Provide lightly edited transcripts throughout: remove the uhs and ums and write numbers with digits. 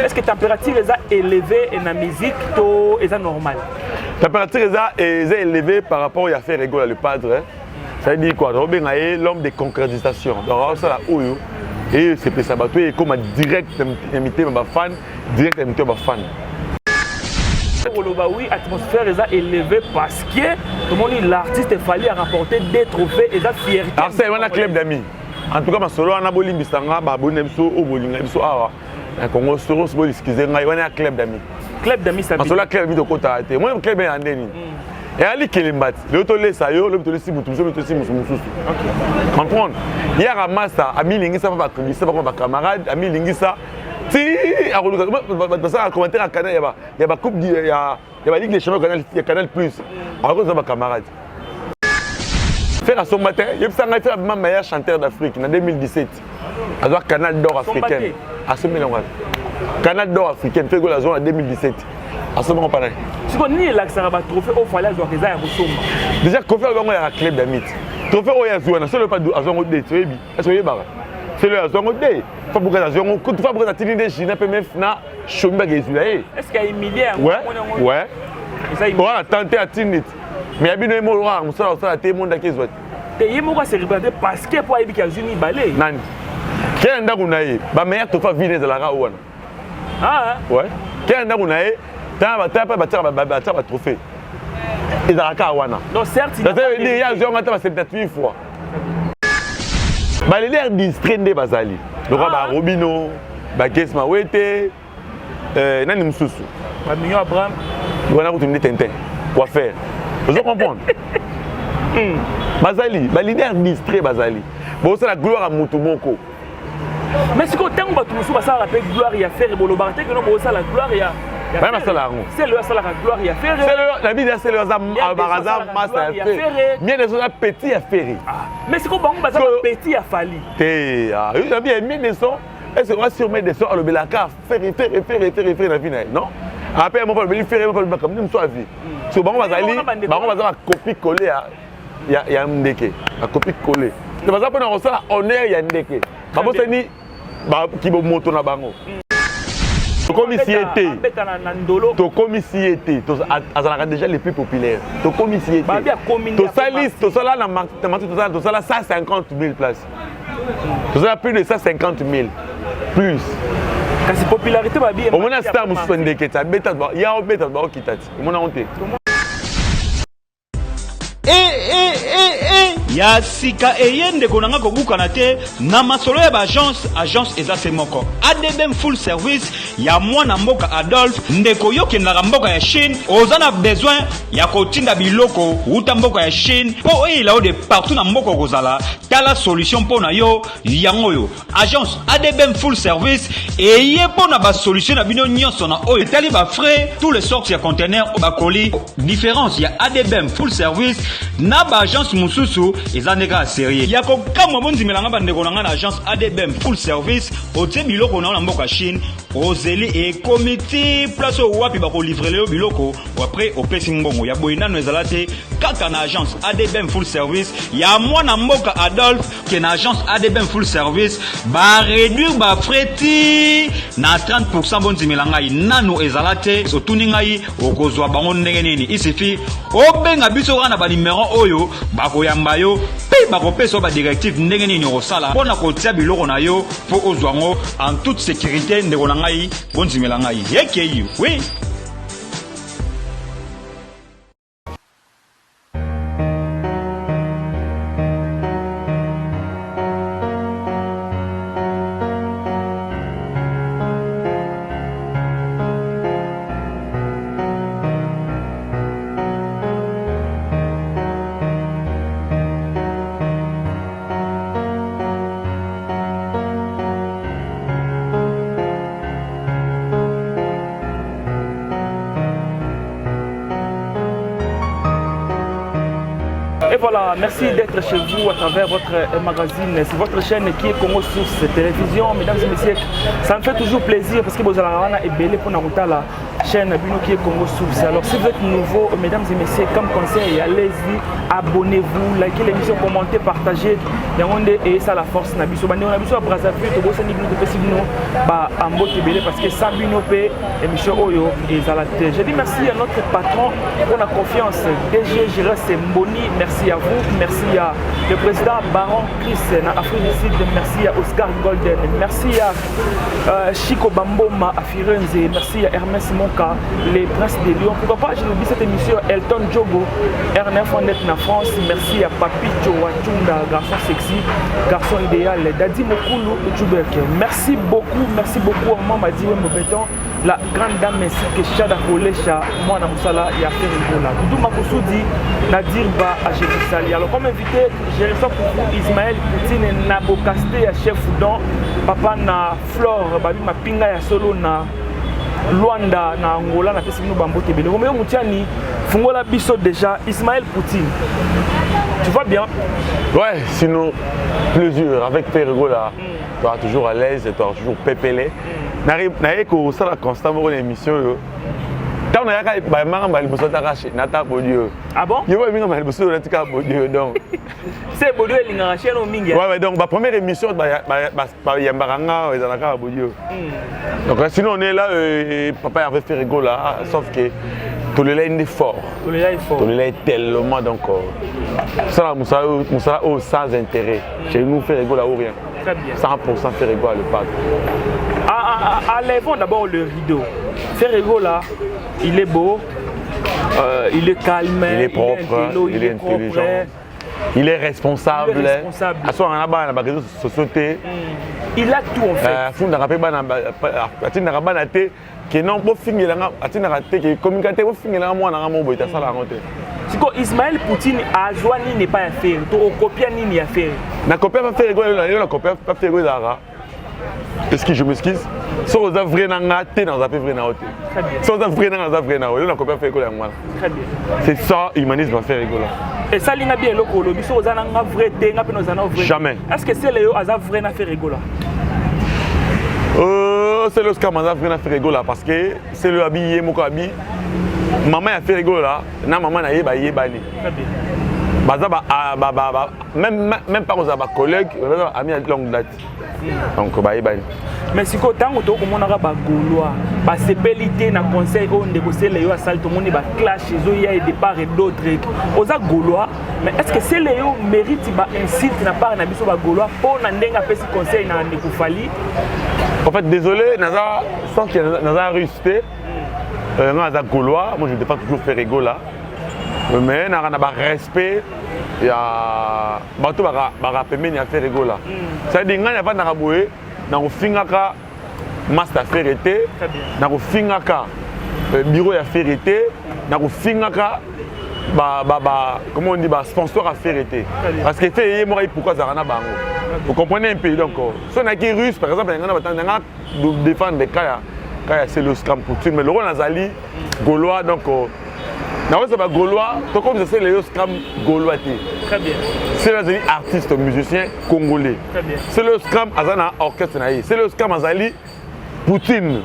Est ce que température eza élevée na musique to eza normal? Température eza élevée par rapport ya Ferre Gola le padre. Ça veut dire quoi? Tobenga ye l'homme de concrétisation. Donc aosala oyo esepesa bato, ekóma direct na mitema bafan, direct na mitema bafan. Koloba oui, atmosphère eza élevée parce que tomoni l'artiste Fally a remporté deux trophées, eza fierté. Arsène wana club d'amis. En tout cas, masolo wana, bolimbisa nga, baboni na biso oyo bolinga biso awa na Congo Soros, boexcuser ngai, wana ya club d'amis. Club d'amis, ça Masolo ya club d'amis, tokotaka te. Moi, club ya ndeni eyali kelemba ti lelo tolesa yo, lobi tolesi mutu mosusu, lobi tolesi mutu mosusu. Comprendre, yaka masa amilingisa mpa bakongisa bakoma bacamarade, amilingisa ti akoluka basalaka commentaire ya canal ya bacoupe ya baligue des champions ya Canal Plus, akokozwa bacamarade. Ferre asomba te. Yebisa ngai, Ferre abima meilleur chanteur d'Afrique na 2017, azwa Canal d'or africaine, asombi nango Canal d'or africaine. Ferre Gola azwa na 2017, asombango mpa nani? Siko nini elakisaka batrophée oyo Fally azwaka eza ya kosomba? Déjà, trophée azwango yaka club d'amis. Trophée oyo azwa na solo azwango de, toyebi est-ce oyebaka solo azwango de Fabregas, azwango Fabregas atindi nde Gina mpe mef na shomi baka ezwila ye. Est ce que ahumilie yango? Ouais, wana tante atindi ti, mais ya bino ye moko kaka mosala kosala te, mondaki ezwa te. Te, ye moko ase représente parce que po ayebiki azwi mibale. Nani ke na ndako na ye, bameilleur trophée avine ezalaka wana. Ouais, ke na ndako na ye, tala mpe batiaka batrophée, ezalaka wana. Donc certes Ye azwanga ata ba 78 fois. Baleader distrait nde bazali lokola barobino, bakes mawete, nani mosusu? Bamignon Abraham. Wana kutu nde tintin coiffeur, ozo comprendre. Bazali baleader distrait, bazali bosala gloire ya motu moko. Mais sikoyo, ntango bato mosusu basalaka mpe gloire ya Ferre, bolobaka te keno bosala gloire ya Baya basala yango. Sele oyo asalaka gloire ya Ferre. Na bidi ya Sele, aza masa ya Ferre, mien aza petit ya Ferre. Mais sikoyo bango baza petit ya Fally. Te, nabi ya mien de son, est ce que sur mien de son alobelaka Ferre, Ferre, Ferre, Ferre, Ferre na vie na ye? Non, ape moko alobeli Ferre, moko alobeli makambo mosusu ya vie. So bango bazali, bango baza bacopie colle ya ndeke, bacopie colle te, baza mpona kosala honneur ya ndeke, babosani kibomoto na bango. Tokomisi ye te, tokomisi ye te, azalaka déjà le plus populaire, tokomisi ye te. Tosali, tosala na mati, tosala 150 000 places, tosala plus de 150 000 plus. Kasi popularité babi Omona star mosusu ndeke ti abeta, ya obeta, baokita ti omona ngo te. E, e, e, e. Ya sika eye, ndeko na nga, kobukana te na masolo ya baagence. Agence eza se moko, ADBM Full Service ya mwana mboka Adolphe. Ndeko, yo okendaka mboka ya Chine, oza na besoin ya kotinda biloko wuta mboka ya Chine mpo oyela yo de partout na mboka okozala, tala solution mpo na yo yango oyo. Agence ADBM Full Service eye mpo na basolution na bino nyonso na oyo etali bafrais, tous les sortes ya conteneur, bakoli. Différence ya ADBM Full Service na baagence mosusu eza nde kaka sérieux ya kokamwa. Bondimelanga, bandeko na ngai, na agence ADBM Full Service, otie biloko na yo na mboka Chine, ozeli, ekomi ti place oyo wapi bakolivrer yo biloko, après opesi mbongo. Ya boye nano ezala te, kaka na agence ADBM Full Service ya mwana mboka Adolphe. Ke na agence ADBM Full Service baréduire bafrais ti na 30. Bondimela ngai, nano ezala te. Otuni ngai, okozwa bango ndenge nini? Isifi obenga biso kaka na banimero oyo, bakoyamba yo mpe bakopesa yo badirective ndenge nini okosala mpo na kotia biloko na yo mpo ozwa yango en toute sécurité. Ndeko na ngai, bondimela ngai, ekei oui. Et voilà, merci d'être chez vous à travers votre magazine. C'est votre chaîne qui est Congo Source Télévision. Mesdames et messieurs, ça me fait toujours plaisir parce que vous allez avoir ebele pour la. Chaîne bino qui est Congo Source. Alors si vous êtes nouveau, mesdames et messieurs, comme conseil, allez-y, abonnez-vous, likez l'émission, commentez, partagez. Yango nde et ça la force na biso. Bande na biso à Brazzaville, to bosani bino to pesi bino ba ambote belé parce que sans bino pe émission oyo ezala te. Je dis merci à notre patron pour la confiance, DG Gires Mboni, merci à vous, merci à le président Baron Chris na Afrique du Sud, merci à Oscar Golden, merci à Chico Bamboma à Firenze, merci à Hermès Monka, les Princes de Lyon. Pourquoi pas, je l'oublie cette émission, Elton Djogo, R9 Net na France, merci à Papicho Wachunda, garçon sexy, garçon idéal, Dadi Mokulu Djoubek. Merci beaucoup à Maman Madi Béton, la grande dame ainsi que Chada Kolesha, moi na Moussala, ya Ferre Gola. Doudou Makosoudi, Nadir Ba à Jérusalem. Alors comme invité, je reçois pour vous Ismaël Poutine Nabokaste ya chef Don, papa na Flore, babi mapinga ya solo na Luanda na Angola na pesi bino bambote ebele. Romeo Mutiani fungola biso déjà Ismaël Poutine. Tu vois bien? Ouais, sinon plaisir avec Ferre Gola. Tu es toujours à l'aise, tu es toujours pépélé. Naye kosala constat moko na émission oyo ntango nayaka bayambanga mbala liboso ataka nata bodi oyo. Ah bon? Yo baminga mbala liboso oyo natika bodi oyo donc. C'est bodi oyo elingaka chaîne oyo mingi. Ouais, donc ba première émission bayambaka nga ezalaka ba bodi oyo. Donc sinon on est là, papa Hervé Ferre Gola, sauf que tolela ye nde fort. Tolela ye fort. Tolela ye tellement, donc sala mosala oyo sans intérêt. Chez nous, Ferre Gola ou rien. Très bien. 100% Ferre Gola le padre. Ah, ah, ah, enlèvons d'abord le rideau. Ferre Gola, il est beau, il est calme, il est propre, il est, intello, il est propre, intelligent. Il est responsable. Il est responsable. Aswaka na bana na baréseaux sociaux te. Il a tout en fait. Afundaka mpe bana, atindaka bana te ke non bofingelanga, atindaka te ke communicateur bofingelanga mwana nga mo boye te, asala yango te. Siko Ismaël Poutine azwa nini epai ya Ferre to okopia nini ya Ferre? Na kopia pa Ferre Gola yo, na kopia pa Ferre Gola ezalaka est-ce que je m'excuse, soki oza vrai na nga te, naza mpe vrai na yo te. Très bien. Soki oza vrai na nga, naza vrai na yo. Yo na kopia Ferre Gola yango wana. Très bien. C'est ça humanisme ya Ferre Gola. Esali nga bien eloko olobi, soki oza na nga vrai te, nga mpe naza na vrai. Jamais. Est ce que sele yo aza vrai na Ferre Gola? C'est le scam aza vrai na Ferre Gola parce que c'est le abi ye moko abi mama ya Ferre Gola na mama na ye bayebani. Très bien. Baza ba, ah, ba, ba, ba, même pas kozala bacollègue, baza ami ya longue date, donc bayebani. Mais sikoyo ntango tokomonaka bagaulois basepeli te na conseil oyo ndeko sele yo asali, tomoni baclash ezoya de part et d'autre. Oza gaulois, mais est ce que sele yo mérite bainsulte na part na biso bagaulois mpo na ndenge apesi conseil na ndeko Fally? En fait, désolé, naza sans que naza russe te, nga naza gaulois, moi je ne défends toujours Ferre Gola, mais naka na barespect ya bato baka pembeni ya Ferre Gola. C'est-à-dire ngai navandaka boye, nakofingaka master Ferre te, Très bien. nakofingaka bureau ya Ferre te, nakofingaka ba, comment on dit, ba sponsor ya Ferre te. Très bien. Parce que Ferre ye moko ayi pourquoi azalaka na bango, vous comprenez un peu? Donc so naki russe par exemple, nanga na nanga défendre cas ya Celeo Scram Poutine, mais lokola nazali gaulois, donc nakosa bagaulois tokomisa Celeo Scram gaulois te. Très bien. Celeo azali artiste musicien congolais. Très bien. Celeo Scram aza na orchestre na ye, Celeo Scram azali Poutine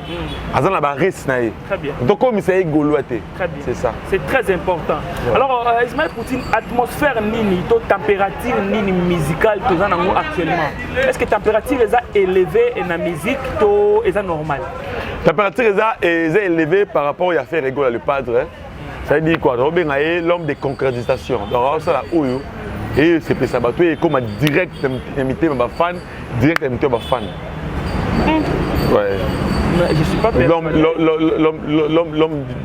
aza na barise na ye. Très bien. Tokomisa ye gaulois te. Très bien. C'est ça. C'est très important. Alors, Ismaël Poutine, atmosphère nini, to température nini musicale toza nango actuellement? Est-ce que température est élevée et na musique to est normale? Température eza élevée par rapport ya Ferre Gola le padre, hein. Ça veut dire quoi? Tobenga ye l'homme de concrétisation, donc aosala oyo esepesa bato, ekóma direct na mitema bafan, direct na mitema bafan, ouais. Mais je suis pas L'homme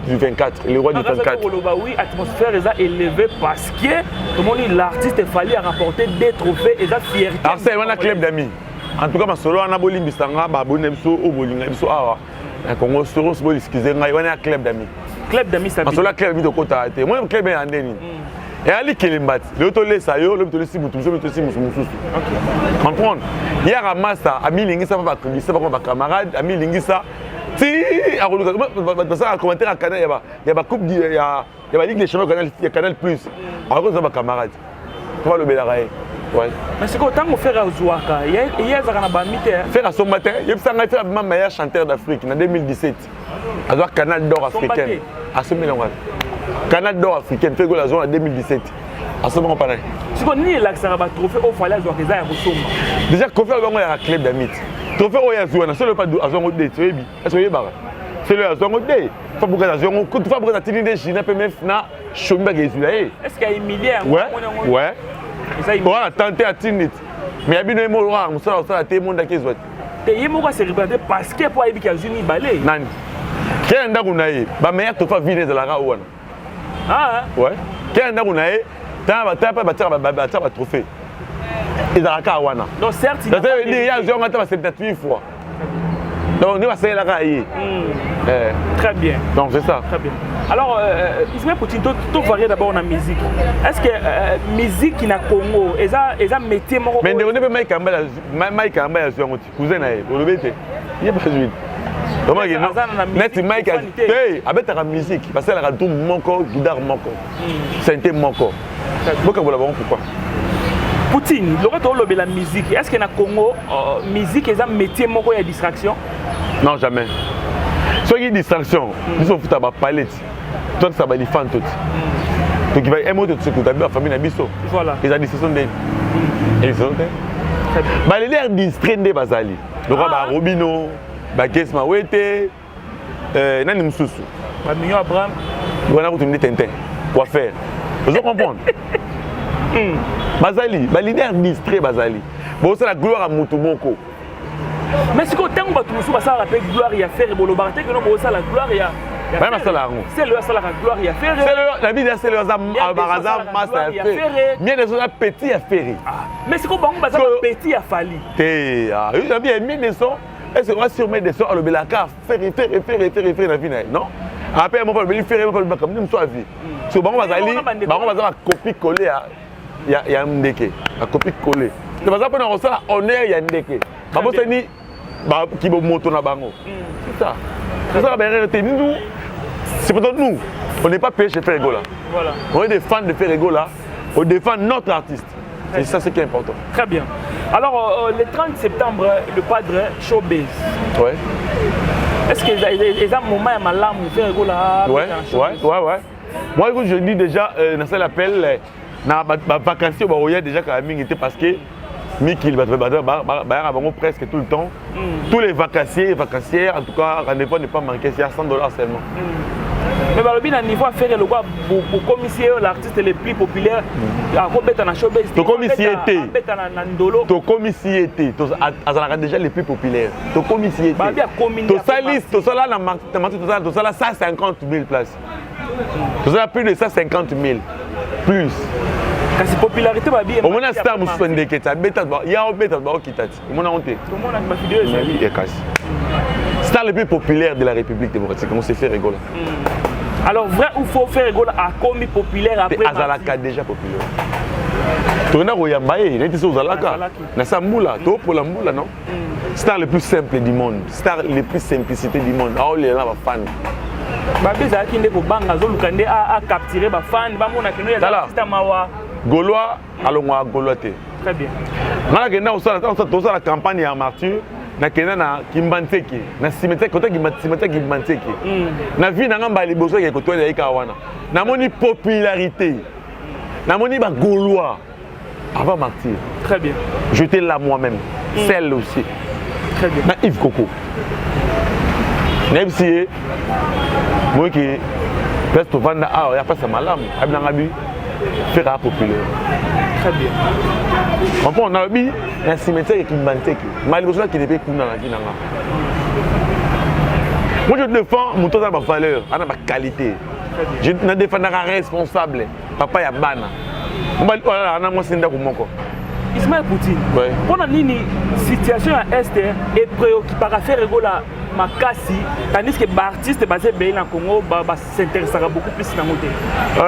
du 24, le roi du 24. Koloba oui, atmosphère est élevée parce que tout le monde, l'artiste Fally a remporté des trophées et la fierté. Alors c'est wana club d'amis. En tout cas masolo wana bolimbisanga baboni na biso oyo bolinga biso awa na Congo Soros, boexcuse ngai, wana ya club d'amis. Club d'amis, ça masolo ya club d'amis tokotaka te. Moi club ya nde nini eyali kelemba ti lelo tolesa yo, lobi tolesi mutu mosusu, lobi tolesi mutu mosusu. Comprendre yaka masa amilingisa mpa bakolisa bakoma bacamarade, amilingisa ti akoluka basalaka commentaire ya canal ya bacoupe ya baligue des champions ya Canal Plus, akoza bacamarade mpo balobelaka ye. Ouais. Mais sikoyo ntango Ferre azwaka, ye azalaka na bami te? Ferre asomba te. Yebisa ngai, Ferre abima meilleur chanteur d'Afrique na 2017, azwa Canal d'or africaine. Asombi nango Canal d'or africaine. Ferre Gola azwa na 2017, asombango mpa nani? Sikoyo nini elakisaka batrophée oyo Fally azwaka eza ya kosomba? Déjà Koffi alobaki yaka club d'amitié. Trophée oyo azwa na solo pa azwango de, oyebi? Est ce que oyebaka selo oyo azwango de? Fabregas azwango kutu. Fabregas atindi nde Gina mpe mef na Shomi bakezwila ye. Est ce que ahumilie yango? Ouais, wana tante atindi ti, mais ya bino ye moko kaka mosala kosala te, mondaki ezwa te. Te, ye moko ase représente parce que po ayebiki azwi mibale. Nani ke na ndako na ye, bameilleur trophée vine ezalaka wana. Ah. Ouais, ke na ndako na ye, tala mpe batiaka batrophée, ezalaka wana. Donc certes, ça veut dire ye azwi yango ata ba 78 fois, donc nde basalelaka ye. Très bien. Donc c'est ça. Très bien. Alors, Ismaël Poutine, to varier d'abord na musique. Est-ce que musique na Congo eza métier moko? Mais ndeko nde mpe Mike Amba azwi yango ti, cousin na ye, olobi te ye bazwi neti Mike te, abetaka musique, basalaka drum moko, guitare moko, synthé moko, bokabola bango pourquoi? Poutine, loko tolobela musique. Est-ce que na Congo musique eza métier moko ya distraction? Non, jamais. Soki distraction, biso ofuta bapalete, totisa balifanto ti tokiva emo, totuta bi bafamille na biso. Eza distraction ndeni? Distraction te. Baleader distrait nde bazali lokola barobino, bakes mawete, nani mosusu? Bamignon Abraham. Wana kutu nde tintin coiffeur, ozo comprendre? Bazali baleader distrait, bazali bosala gloire ya motu moko. Mais sikoyo ntango bato mosusu basalaka mpe gloire ya Ferre, bolobaka te keno bosala gloire ya Baya basala yango. Sele asalaka gloire ya Ferre. Na bidi ya Sele, aza masa ya Ferre, mien aza petit ya Ferre. Mais sikoyo bango baza petit ya Fally. Te, nabi ya mien de son, est ce que oassurme de son alobelaka Ferre, Ferre, Ferre, Ferre, Ferre na vie na ye? Non, ape moko alobeli Ferre, moko alobeli makambo mosusu ya vie. So bango bazali, bango baza bacopie colle ya ndeke, bacopie colle te, baza mpona kosala honneur ya ndeke, babosani kibomoto na bango. C'est ça, c'est ça baerreur te. Nous, c'est pourtant nous, on n'est pas payé chez Ferre Gola. Voilà. On est des fans de Ferre Gola, on défend notre artiste. C'est ça ce qui est important. Très bien. Alors, le 30 septembre, le Padre Showbase. Est-ce que c'est un moment ya malamu Ferre Gola? Ouais. Moi, écoute, je dis déjà, dans ça l'appel, na ba vacances baoya déjà kala mingi te, parce que mikili bato bayaka bango presque tout le temps. Tous les vacanciers et vacancières, en tout cas, rendez-vous ne pas manquer, c'est à 100 $ seulement. Mais balobi na niveau affaire lokwa bokomisi ye l'artiste le plus populaire, akobeta na Showbase. Tokomisi ye te. Abeta na ndolo. Tokomisi ye te, azalaka déjà le plus populaire. Tokomisi ye te. Tosali, tosala na mati, tosala 150 000 places, tosala plus de 150 000 plus. Kasi popularité babi. Omona star mosusu ndeke ti abeta, ya obeta, baokita ti, omona ngo te? Tomona bavideo ezali. Kasi star le plus populaire de la République démocratique, on s'est Ferre Gola. Alors, vrai ou faux, Ferre Gola akomi populaire après? Azalaka déjà populaire. Tokenda koyamba ye neti so ozalaka na sa mbula, topola mbula. Non, star le plus simple du monde, star le plus simplicité du monde, aolela na bafan. Babi ezalaki nde kobanga, azoluka nde acapture bafan, bamona keno ya mawa. Gaulois alongwaka Gaulois te. Très bien. Nga nakenda kosala, tosala campagne ya Martyr, nakenda na Kimbanseke, na cimetière, kota cimetière Kimbanseke. Na vie na nga, mbala liboso eke kotoyela ye kaka wana, namoni popularité, namoni bagaulois avant Martyr. Très bien. J'étais là moi-même, celle aussi. Très bien. Na Yves Coco, nayebisi ye moyeke place tovanda awa ya place ya malamu, abinanga bi Ferre populaire. Très bien. Comprend, nalobi na cimetière Kimbanseke, ma liboso nakende mpe kuna na vie nanga. Moi, je défends moto aza na bavaleur, aza na baqualité. Nadefendaka responsable, papa ya bana, mobali oyo alalaka na mwasi ndako moko. Ismaël Poutine, mpona nini situation ya Est epréoccupaka Ferre Gola makasi, tandis que baartiste baza ebele na Congo, bas'intéressaka beaucoup plus nango te?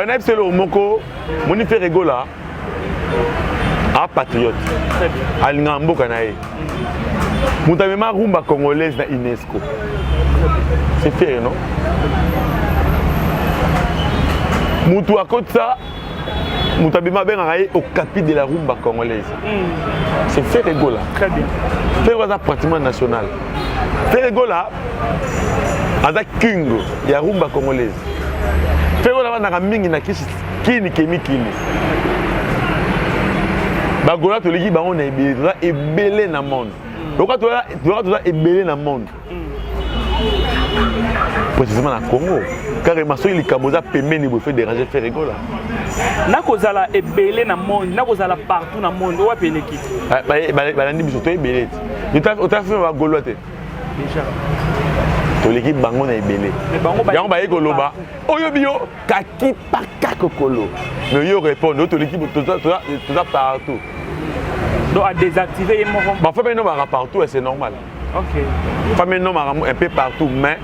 Nayebi so eloko moko, moni Ferre Gola a patriote, alingaka mboka na ye. Moto amema rumba congolaise na UNESCO, c'est Ferre. Non, moto akotisa. Moto abima abengaka ye okapi de la rumba congolaise. C'est Ferre Gola. Très bien. Ferre Gola aza pratiquement national. Ferre Gola aza king ya rumba congolaise. Ferre Gola avandaka mingi na kisi kini kemi kini. Bagola toleki bango na ebele, toza ebele na monde. Lokola toza ebele na monde. Précisément na Congo. Carrément soki likambo eza pembeni boye fait déranger Ferre Gola. Nakozala ebele na monde, nakozala partout na monde, wapi eleki? Balandi biso to ebele ti. Ota film bagolois te. Déjà. Toleki bango na ebele. Yango baye koloba oyo bio kaki paka kokolo. Mais yo répondre toleki toza partout. Donc à désactiver ye moko. Ba famille no baka partout et c'est normal. OK. Famille no baka un peu partout mais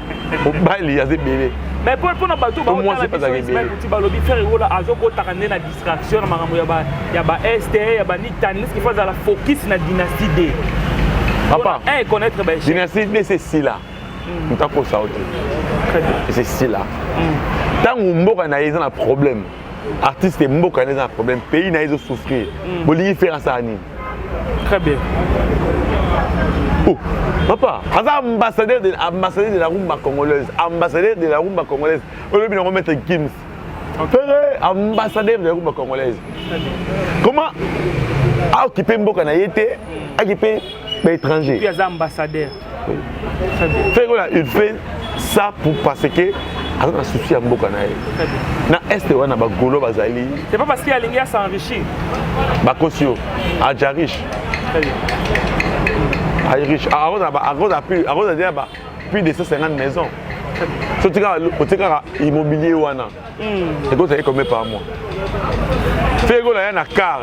mobali aza ebele. Mais mpona bato baotalabisoti balobi Ferre Gola azokotaka nde na distraction na makambo ya ba este ya banitani ce qu'il faut azala focus na dynastie D. Papa, un connaître ba dynastie D c'est sila. Moto akosa yo te. C'est sila. Ntango mboka na ye eza na problème, artiste mboka na ye eza na problème, pays na ye ezosouffrir, bolingi Ferre asala nini? Très bien. Oh, papa, aza ambassadeur de la rumba congolaise, ambassadeur de la rumba congolaise. Olobi nango maître Gims. Ferre, ambassadeur de la rumba congolaise. Comment a occupé mboka na ye te, occupé ba étranger. Puis aza ambassadeur. Oui. Ferre Gola, il fait ça pour parce que aza na souci ya mboka na ye. Na este wana bagolo bazali. C'est pas parce qu'il alingi à s'enrichir. Bakosi yo, aja riche. Très bien. Aja riche. Akoza déjà ba plus de 150 maisons. So otikaka immobilier wana. Ekozali combien par mois? Ferre Gola ya na car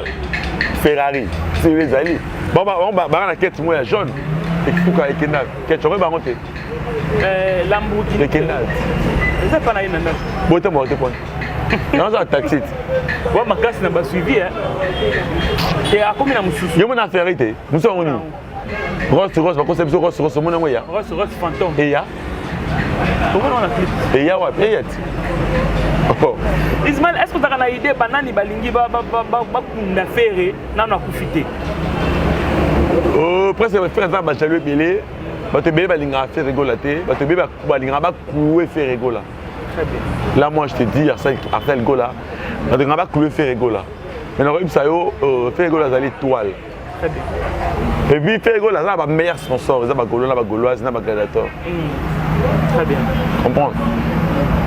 Ferrari. C'est ezali. Baka na kete moko ya jaune. Ekuka ekenda. Kete yango bango te. Lamborghini. Ekenda. Eza pa na ye na ndako. Botamboka te pona. Naza taxi te. Wa makasi na basuivi te akomi na mosusu. Yo mona Ferrari te. Mosusu yango nini? Rolls Royce bakosa biso Rolls Royce omoni yango eya. Rolls Royce Phantom. Eya. Tomona wana clip. Eya wapi? Eya ti. Ismaël, est-ce que ozalaka na idée banani balingi bakunda Ferre nano akufi te? Presque Ferre aza bajaloux ebele. Bato ebele balingaka Ferre Gola te. Bato ebele balingaka baclouer Ferre Gola. Très bien. Là, moi, je te dis, Arsène Gola, balingaka baclouer Ferre Gola. Mais nakoyebisa yo, Ferre Gola azali étoile. Très bien. Et puis Ferre Gola aza na bameilleur sponsor, eza bagaulois na bagauloise na bagladiateur. Très bien. Comprendre?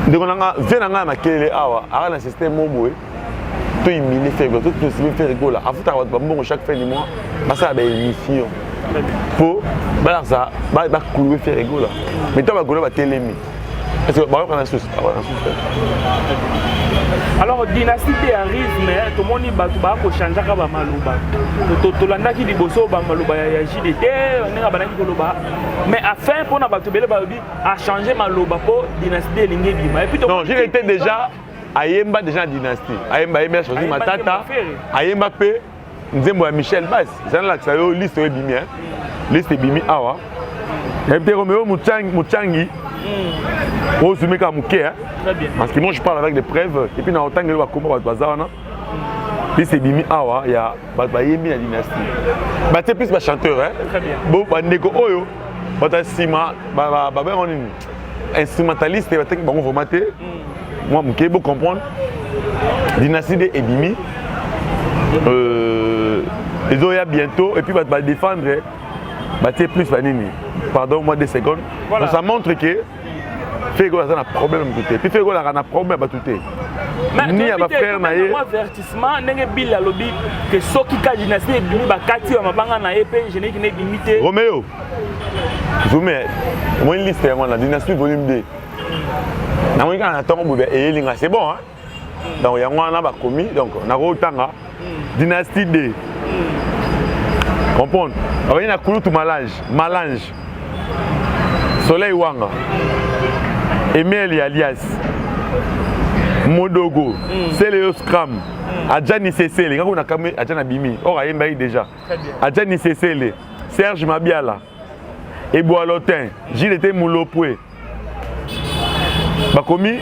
Ndeko na nga, vie na nga ya makelele awa, aka na système moko boye, to imine Ferre Gola, to tosimi Ferre Gola, afutaka bato bambongo chaque fin du mois, basala baémission. Po balakisa baclouer Ferre Gola. Mais ntango bagaulois batelemi, parce que bayoka na susu, bayoka na susu. Alors dynastie te arrive, mais tomoni bato bakochangeaka bamaloba. Tolandaki liboso bamaloba ya JDT ndenge bandaki koloba, mais afin mpona bato ebele balobi achange maloba mpo dynastie elingi ebima. Et puis non, JDT déjà ayemba déjà na dynastie, ayemba ayemba Choisi Matata, ayemba mpe nzembo ya Michel Bas. Eza nalakisa yo liste oyo ebimi, liste ebimi awa. Nayebi te Romeo Muchangi ozumi kaka moke, parce que moi je parle avec des preuves et puis na otangeli bakoma bato baza wana. Liste ebimi awa ya bato bayembi na dynastie, batie plus bachanteur. Bo bandeko oyo bato ya nsima babenga nini, instrumentaliste, bateki bango vraiment te. Mwa moke bo comprendre, dynastie de ebimi, ezoya bientôt. Et puis bato badéfendre batie plus banini. Pardon moi 2 secondes. Voilà. Donc ça montre que Ferre Gola aza na problème motu te, puis Ferre Gola azalaka na problème ya bato te, ni ya bafrère na ye. Avertissement ndenge Bill alobi ke soki ka dynastie ebimi, bakati ya mabanga na ye mpe générique na ebimi te. Romeo Zume, omoni liste yango na dynastie volume 2, namoni kaka na ntongo boye eyelinga, c'est bon hein? Donc yango wana bakomi, donc nakotanga dynastie d, comprendre, bakomi na kulutu Malange, Malange Soleil Wanga, Emel Alias Modogo, Seleo Scram, Adjani Sesele, ngako na kame Adjani abimi or ayembaki déjà, Adjani Sesele, Serge Mabiala, Eboalotin, Gilles Mulopwe, bakomi.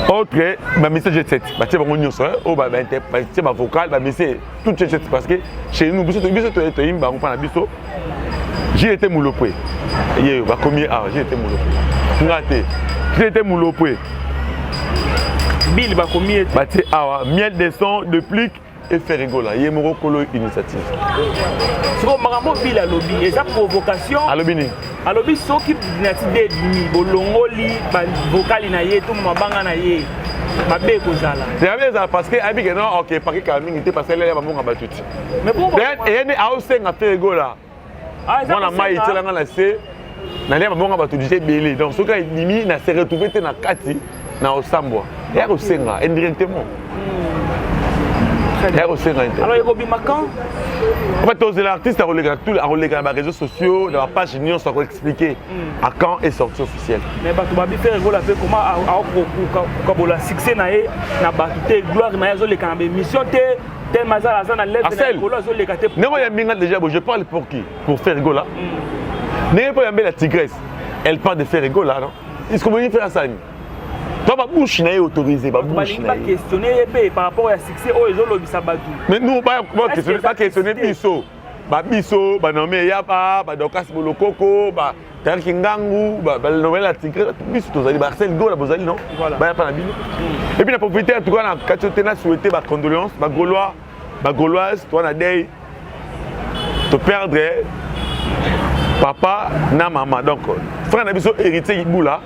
Autre bamusicien jet set, batie bango nyonso oyo batie bavocal, bamusicien tout jet set, parce que chez nous, biso biso toyimbi bango mpa na biso. Jete Mulopwe ye bakomi awa, Jete Mulopwe nga te, Jete Mulopwe. Bill bakomi ye. Batie awa Miel de Son, Deplick et Ferre Gola ye moko kolo initiative. Sikoyo makambo Bill alobi eza provocation. Alobi nini? Alobi soki Dynastie de ebimi, bolongoli bavokali na ye to mabanga na ye, mabe ekozala. Mabe ezala parce que ayebi ke non, ok, paki kala mingi te, parce que elele bamonga bato ti eye nde aosenga Ferre Gola mwana mai etielanga na se, nalia babonga bato déjà ebele. Donc soki ebimi, na se retrouve te na kati na osambwa, eya kosenga indirectement, eya kosenga. Alors ekobima quand? En fait, tozela artiste akoleka, akoleka na baréseaux sociaux, na bapage nyonso, akoexpliquer à quand est sortie officielle. Mais bato babi Ferre Gola mpe koma akokabola succès na ye na bato te, gloire na ye azoleka na baémission te, tellement aza na lèvre na likolo, azoleka te. Ndenge oyambi nga déjà bo, je parle pour qui? Pour Ferre Gola. Ndenge mpo oyambi la tigresse, elle parle de Ferre Gola, non? Est ce que bolingi Ferre asani to babouche na ye autorisé, babouche na ye? Baquestionne ye mpe par rapport ya succès oyo ezolobisa bato. Mais nous, baquestionne biso, babiso banome eyaba, badocas Bolokoko, Tariki Ngangu, banome la tigresse, biso tozali Barcel Gola, bozali non, baya mpa na bino. Et puis na profite en tout cas na kati te na souhaité bacondoléance bagaulois, bagauloise. Toa na deuil, toperdre papa na mama. Donc frère na biso Héritier Ibula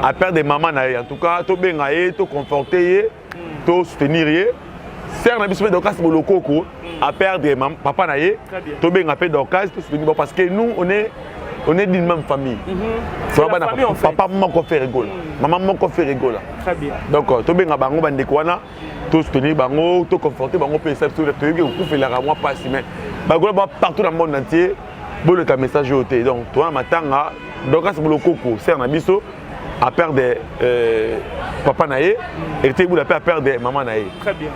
a perdre mama na ye. En tout cas tobenga ye, toconforte ye, tosoutenir ye. Sœur na biso mpe Dorcas Bolokoko a perdre papa na ye, tobenga mpe Dorcas, tosoutenir bon, parce que nous on est d'une même famille. Bana papa moko Ferre Gola, mama moko Ferre Gola. Donc tobenga bango, bandeko wana, tosoutenir bango, toconforte bango mpe. Esa biso toyebi kokufelaka mwa mpasi, mais bagola ba partout dans le monde entier, boleka message oyo te. Donc towana matanga Dorcas Bolokoko, sœur na biso, a perdre papa na ye. Héritier Ibula mpe a perdre mama na ye.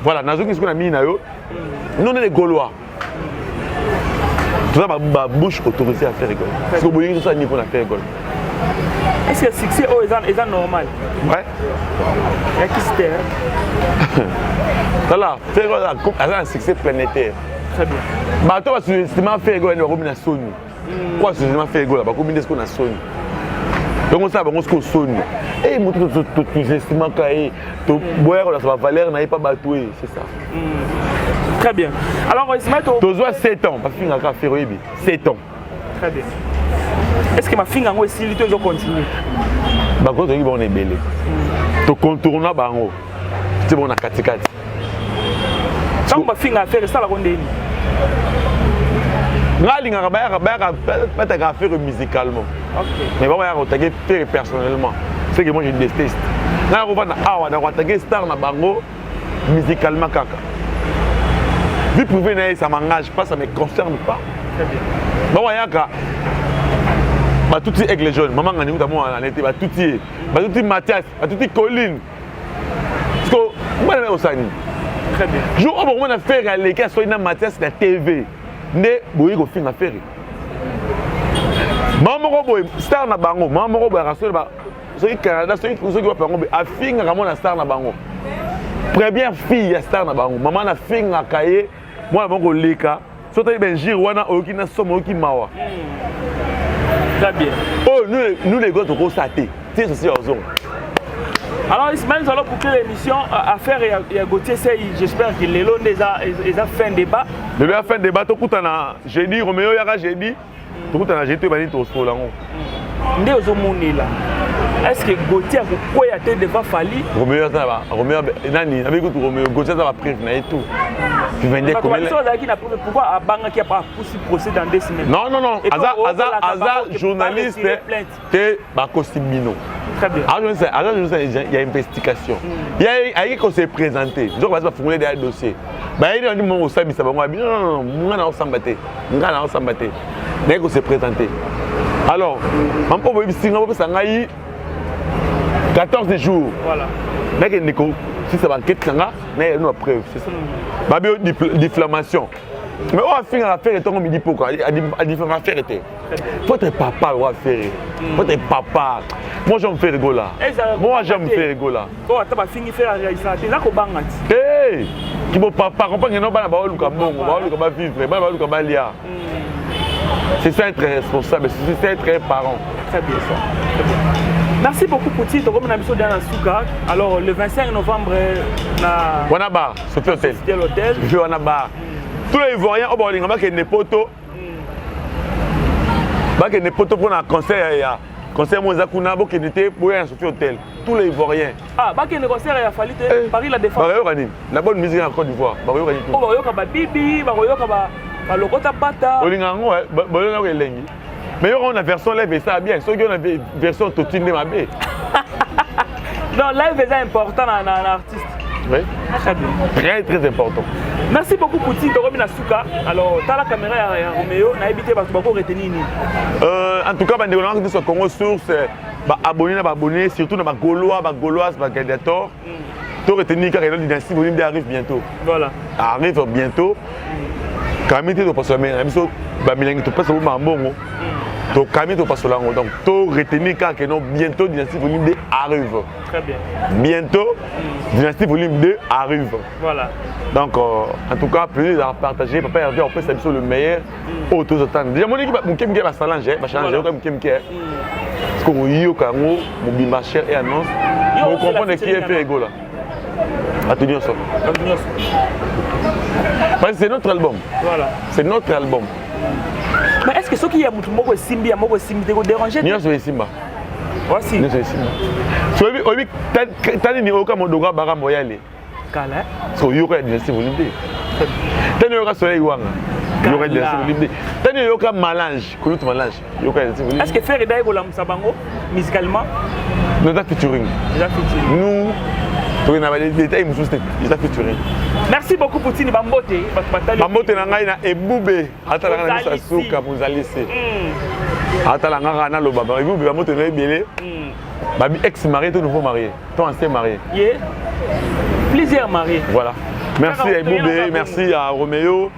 Voilà, nazoki sikoyo na mingi na yo. Nous, on est les Gaulois, toza babouche autorisée à Ferre Gola, parce que bolingi tosala nini mpona Ferre Gola? Est ce que succès oyo eza normal? Ouais. Yakisi te. Tala, Ferre Gola aza na succès planétaire. Très bien. Bato basous-estima Ferre Gola nde bakomi na soni. Po basous-estima Ferre Gola, bakomi nde sikoyo na soni. Donc osala bango sikoyo soni e moto tosous-estimaka ye, toboya kolasa bavaleur na ye mpa bato e, c'est ça. Très bien. Alors Ismaël, tozwa 7 ans bafingaka Ferre, oyebi, 7 ans. Très bien. Est ce que mafinga yango esili to ezocontinue? Bango toyoki bango na ebele, tocontourna bango ti bango na katikati. Ntango bafinga affaire, esalako ndeni? Nga alingaka bayaka bayaka bataka affaire musicalement, mais bango bayaka kotake Ferre personnellement, c'est que moi je déteste. Nga nakovanda awa, nakoatake star na bango musicalement kaka. Vie privée na ye, ça m'engage pas, ça me concerne pas. Bango bayaka batuti Aigle Jaune, mama ngani kuta mwana na te, batuti ye, batuti Mathias, batuti Colline. Parce que bana na osala nini? Très bien. Jour oyo bokomona Ferre aleki, aswali na Mathias na TV, nde boyi kofinga Ferre. Mama moko boye, star na bango, mama moko boye akasoli soki Canada, soki wapi yango boye, afingaka mwana star na bango, première fille ya star na bango. Mama nafingaka ye mwana bango koleka. So otali bainjure wana, oyoki na somo, oyoki mawa. Très bien. Oyo nous les gars tokosala te ti sosi ya ozonga. Alors Ismaël, nous allons boucler l'émission. Affaire ya Gauthier Sey, j'espère que lelo nde eza fin débat. Lelo ya fin débat, tokutana jeudi. Romeo yaka jeudi, tokutana jeudi, toyeba nini tokosola yango. Nde ozomonela, est ce que Gauthier akokwea te devant Fally? Romeo aza na ba Romeo nani nabi kutu, Romeo, Gauthier aza bapreuve na ye tout. Bato babiso bazalaki na preuve, pourquoi abangaki, apusi procès dans 2 semaines? Non, non, non, aza aza aza journaliste te, bakosi bino. Très bien. Aza journaliste ya investigation. Ayeki kose présenter, nzoka basi bafungoli deya dossier. Bayebi bandi mongo kosambisa bango abi non, non, non, nga na osamba te, nga na osamba te, naye kose présenter. Alors mampo boyebisi nga, bopesa ngai 14 jours. Nakende kosisa bankete na nga, nayeba bino bapreuve, c'est ça. Babi diffamation. Mais oyo afingaka Ferre ntongo midi poko, adifaka Ferre te. Faut être papa oyo Ferre, faut être papa. Moi j'aime Ferre Gola, moi j'aime Ferre Gola. Oyo ata bafingi Ferre, arealisaka te, eza kobanga ti. Te, kibo papa comprendre no, bana baoluka mbongo, baoluka bavivre, bana baoluka balia. C'est ça être responsable, c'est ça être parent. Très bien ça, très bien. Merci beaucoup Poutine, tokomi na biso na suka. Alors le 25 novembre na wana bar Sophie Hotel. Sofitel Hotel. Je wana bar. Tous les Ivoiriens oyo balinga bakende poto, bakende poto mpona concert ya concert mo eza kuna, bokende te, boya na Sophie Hotel, tous les Ivoiriens. Ah, bakende concert ya Fally te, Paris La Défense. Bakoyoka nini? La bonne musique en Côte d'Ivoire, bakoyoka nini? Oyo bakoyoka babibi, bakoyoka balokota pata. Olinga yango, boyoka elengi, mais yoka na version live esala bien. Soki oyo na version toti nde mabe. Non, live eza important na artiste. Oui. Très bien. Très très important. Merci beaucoup Poutine, tokomi na suka. Alors tala caméra ya Romeo, nayebi te bato bako retenir nini. En tout cas, bandeko nanga nyonso Congo Source, baabonné na baabonné, surtout na bagaulois, bagauloise, bagladiator, to retenir kaka eno Dynastie volume 2 arrive bientôt. Arrive bientôt. Kami te, topasola na biso bamilangi, topesa bo mambongo, tokami, topasola yango. Donc to retenir kaka no bientôt Dynastie volume 2 arrive. Très bien. Bientôt Dynastie volume 2 arrive. Donc en tout cas, plaisir à partager. Papa Hervé opesa biso le meilleur oyo tozotanga déjà. Moniki moke moke, basalange, bachallange, yoka moke moke, parce que oyoka yango mobimba cher et annonce, bocomprendre qui est Ferre Gola. Bato nyonso, parce que c'est notre album. C'est notre album. Mais est ce que soki ya motu moko esimbi, ya moko esimbi te, kodéranger? Nyonso esimba. Voici. Nyonso esimba. So oyebi tani nini oyoka Modogo Abaka Moyale? Kala. So oyoka ya Dynastie volume 2, tani oyoka Soleil Wanga, yoka Dynastie volume 2, tani oyoka Malange, Kulutu Malange, yoka Dynastie volume. Est ce que Ferre daye kolamusa bango musicalement? Non, eza featuring. Eza featuring. Nous tokoki na badetail mosusu te, eza featuring. Merci beaucoup Poutine, bambote bato batali. Bambote na ngai na Ebube, atala ngai na miso ya suka mozalisi, atala nga kaka naloba Ebube, bambote na ebele. Babi ex marié to nouveau marié to ancien marié? Ye plusieurs mariés. Voilà, merci à Eboube, merci à Roméo,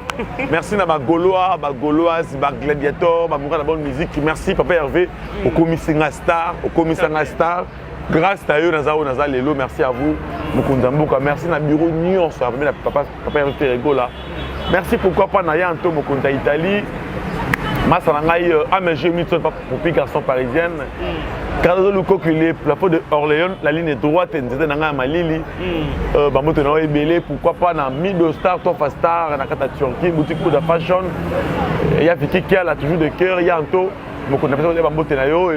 merci na bagaulois, bagauloise, bagladiator, bamoka na bonne musique. Merci papa Hervé, okomisi nga star, okomisa nga star grâce à yo. Naza oyo naza lelo, merci à vous mokonzi ya mboka. Merci na bureau nyonso ya na papa, papa Hervé Ferre Gola. Merci, pourquoi pas, na ye Anto, mokonzi ya Italie, masa na ngai AMG Milton, popi garçon parisienne, Cardozo Lukokile, plafond de Orléans, la ligne droite, nzete na ngai ya malili, bambote na yo ebele. Pourquoi pas na Mido Star, Tofa Star na kati ya Turquie, boutique Kuda Fashion, ya Viki Kiala, toujours de cœur, ya Anto mokonzi na pesa bambote na yo,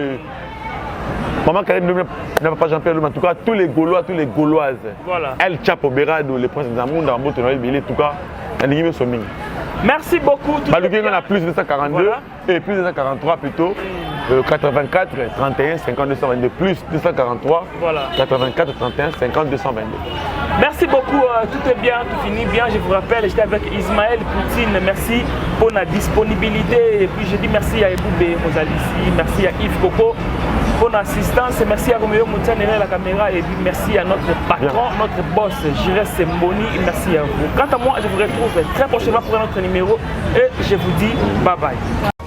Maman Karim na papa Jean-Pierre Luma, en tout cas tous les Gaulois, tous les Gauloises. El Chapo Berado, le prince Zamunda, bambote na yo ebele, en tout cas nalingi nyonso mingi. Merci beaucoup. Baluki nga na plus 242, voilà, et plus 243 plutôt, 84 31 50 222, plus 243, 84 31 50 222. Merci beaucoup, tout est bien, tout finit bien. Je vous rappelle, j'étais avec Ismaël Poutine. Merci pour la disponibilité. Et puis je dis merci à Eboubé Mozalisi, merci à Yves Coco pour l'assistance, merci à Romeo Moutiane la caméra et puis merci à notre patron, notre boss, Jires Semboni. Merci à vous. Quant à moi, je vous retrouve très prochainement pour un autre numéro et je vous dis bye bye.